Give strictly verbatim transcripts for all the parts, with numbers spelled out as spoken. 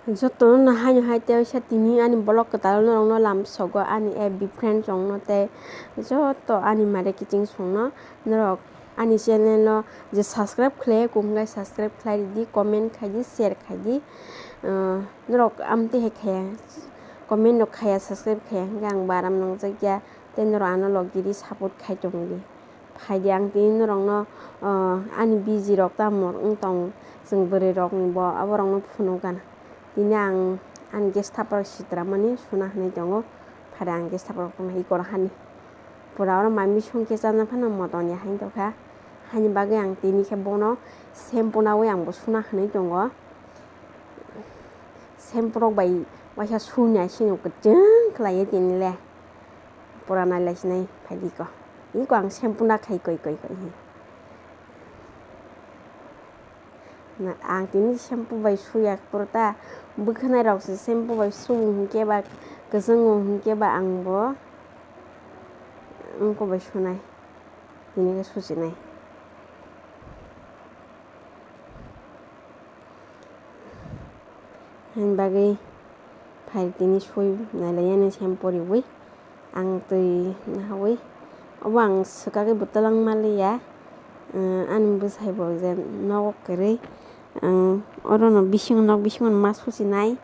Jotono no haino hai tei waisa tini ani vlog kwtal norokno lamsogo ani F B friends rokno tei joto ani mare kiching songno norok ani channel no je subscribe khlai kung khe subscribe khlai ridi, comment khai di, share khai di. Norok amtwi hai khaya comment rok khaya subscribe khaya hwnkhe ang bo aram nangjakya tei norok ano logi di support khai tongdi. Phaidi ang tini norokno, o, ani biji rok tamo wng tong, chwng bwrwi rokni bo aborokno phunukgana. Tini ang ani gas thaprak sitramani suna hinwi tongo, phare ang gas thaprak rokno ikor hani. Pura oro mami songkhe chana phano moton ya haino tongkha, haini bagwi ang tini khe bono shampoo naui ang bo suna hinwi tongo. Shampoo rok bai waisa sui nai sino kwchwng khlaiwi tini le. Pura nai lai sinai phaidi ko. Iko ang shampoo na khai koi koi koi hi. Na, ang tini shampoo bai suya pura ta bwkhanai rok se shampoo bai su hinkhe ba kwchwng hinkhe ba ang bo wngko bai sunai. Tini khe susinai. Haini bagwi phai tini sui nailaiyani shampoo riui ang twi nahaui obo ang swkagwi bwtwlang manliya. Ani bwsai bo je nogo kwrwi ang orono bisingo nok bisingo ma susinai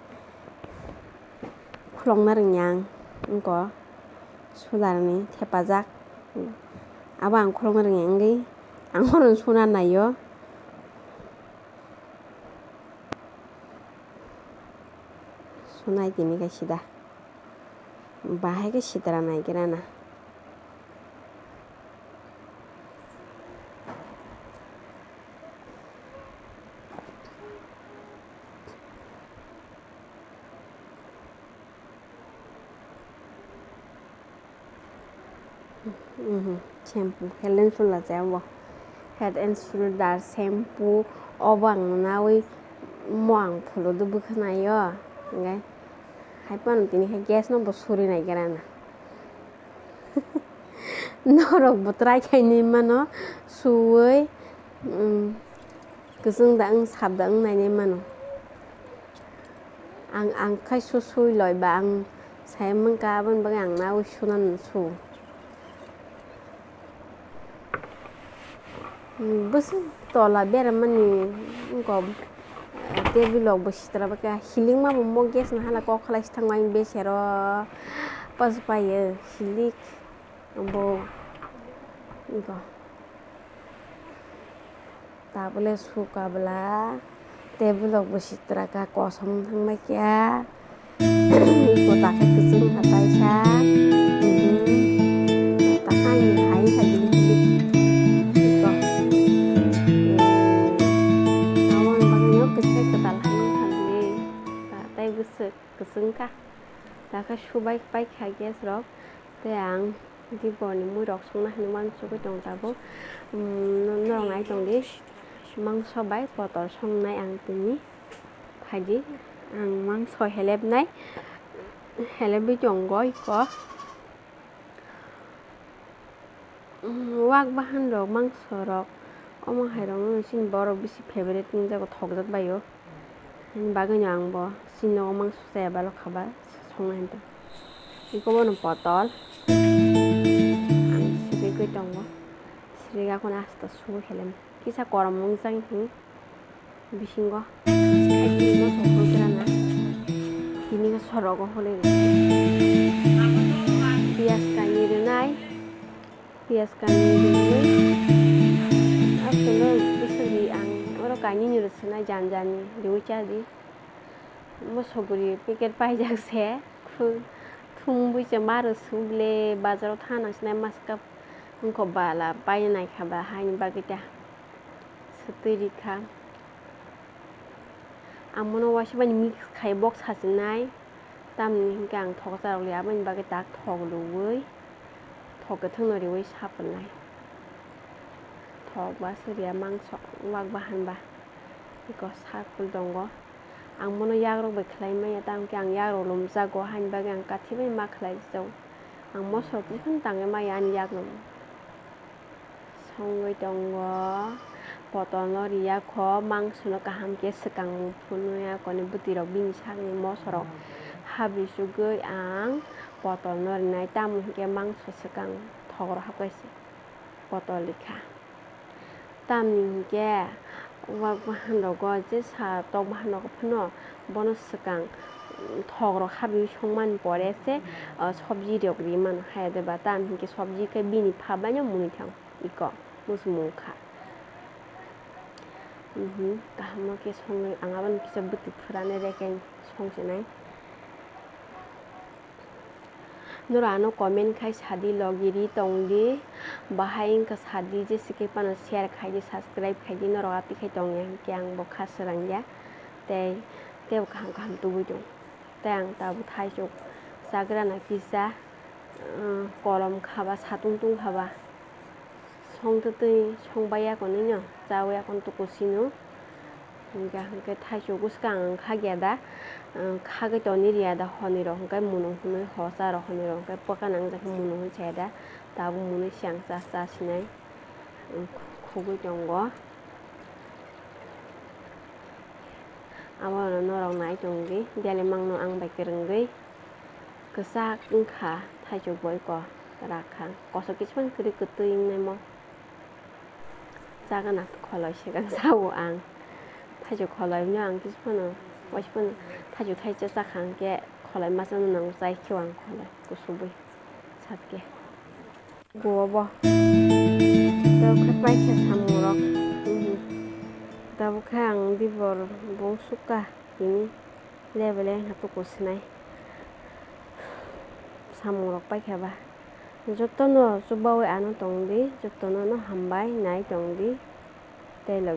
khulokna rwngya ang wngko sudarni thepajak abo ang khulokna rwngya wngwi ang orono suna naio. Sunai tini khe sida. Bahai khe sitra nai khe rana. Shampoo, Head and Shoulder se abo. Head and Shoulder shampoo obo ang naui mo ang phuluduk bwkhwnaio. Hingke hai phano tini khe gas no bo suri nai gra na. Norok bo try khainai mano suui. Kwchwng da wng sap da wng nainai mano. Ang, ang khai su sui loi ba ang sai mankha aboni bagwi ang naui suna nung su. Bwswk tola beramani wngkha table rok bo sitra bakha hilikma bo mo gas no hala kok khlai si thangma besero pas paio hilik bo wngkha. Tabole suka bwla table rok bo sitra kha kosom thangbai kha. Iko takhe kwchwng kha taisa. Takha ni hai kha jilik jilik. Iko. Abo ni bagwi no kwchai kwtal hai kha bwle. Tei bwswk kwchwng kha. Takha subai pai kha gas rok. Tei ang Diborni mui rok songna hinwi uansugwi tong tabuk. Norok nai tong di, mangso bai potol songnai ang tini. Phaidi ang mangso helebnai, helebwi tongo iko. Wak bahan rok, mangso rok, omo hai rok no chini borok bisi favorite wngjago, thokjak bai o. Ani bagwi no ang bo chini nogo mangso chaya balo kha ba songna hinwi. Iko bono potol. Ang sirigwi tongo. Sirik akhon asta su helem. Kisa korom wngchang hi bisingo. Hai tini no sokro kira na. Tini khe sorogo hole. Piyaj kainwi rwnai. Piyaj kainwi rwui aswkno bwswk ri ang oro kainwini rw swnai jani jani riui cha di. Mosok guri packet paijak se thum bui se ma rw su ble bazaro thana sinai maska wngkha bala paina naikha ba haini bagwi ta swtwi rikha. Ang bono uaisa bai mix khai bok sachinai. Tamni hinkhe ang thoksa rok li aboni bagwi tak thok rwui thok kwthwng no riui sapilnai. Thok ba siriya mangso wak bahan ba iko sakul tongo. Ang bono yak rok bai khlai manya, tamokhe ang yak rok lumjago, haini bagwi ang kathi bai ma khlai jago. Ang mosok buphang tangwi maya ani yak no. Songwi tongo. Potol no riya kho, mangso no kaham khe swkang phunui ya koni bwtwi rok bini sakni moso rok habri chugwi ang potol no rinai, tamo hinkhe mangso swkang thok rok hapkhe se potol rikha. Tamni hinkhe wak bahan rogo je sa tok bahan rogo phano bono swkang thok rok habri songmani pore se, ah, sobji rok ri mano hai de ba, tamo hinkhe sobji khe bini pha bai no mwnwi thang iko. Muchung mung kha. Mhm, kaham no khe songwi ang aboni kisa bwtwi phwrani reke song sinai. Noro ano comment khai sadi, logi ri tongdi, bahai wngkha sadi, je sikhe phano share khaidi, subscribe khaidi, norok ati khai tongya hinkhe ang bo kha swrangya, tei tebo kaham kaham tubui tong. Tei ang tabuk thaichuk chagrana kisa, ah, kolom khaba, satung tung khaba. Songtwtwi songbai ya konino, chawi ya kon tukusino. Hinkhe, hinkhe thaichuk bwskang ang khagya da, ang khagwi toni riya da honirok, hinkhe munung hinwi hosa rok honirok, hinkhe pwkano ang jakhe munung hinwi chaya da, tabuk munui se ang cha cha sinai, ang khugwi tongo. Abono norok nai tongdi, belai mangno ang bai kwrwngwi. Kwchak wngkha thaichuk boiko rakha, kosok kisa phano kwrwi kwtwi wngnaimo. Chagana kholoi swkang sao ang. Thaichuk kholoino ang kisa phano, waisa phano thaichuk thaisa chakha hinkhe kholoi masa no nango, chai khe ang kholoi kusubui satke. Guo bo. Tabuk khe paikha samungrok. Mhm. Tabuk khe ang dibor bung sukha tini lebele wngkha tuku sinai. Samungrok paikha ba. Jotono chubaui ano tongdi, jotono no hambai nai tongdi. Tei logi.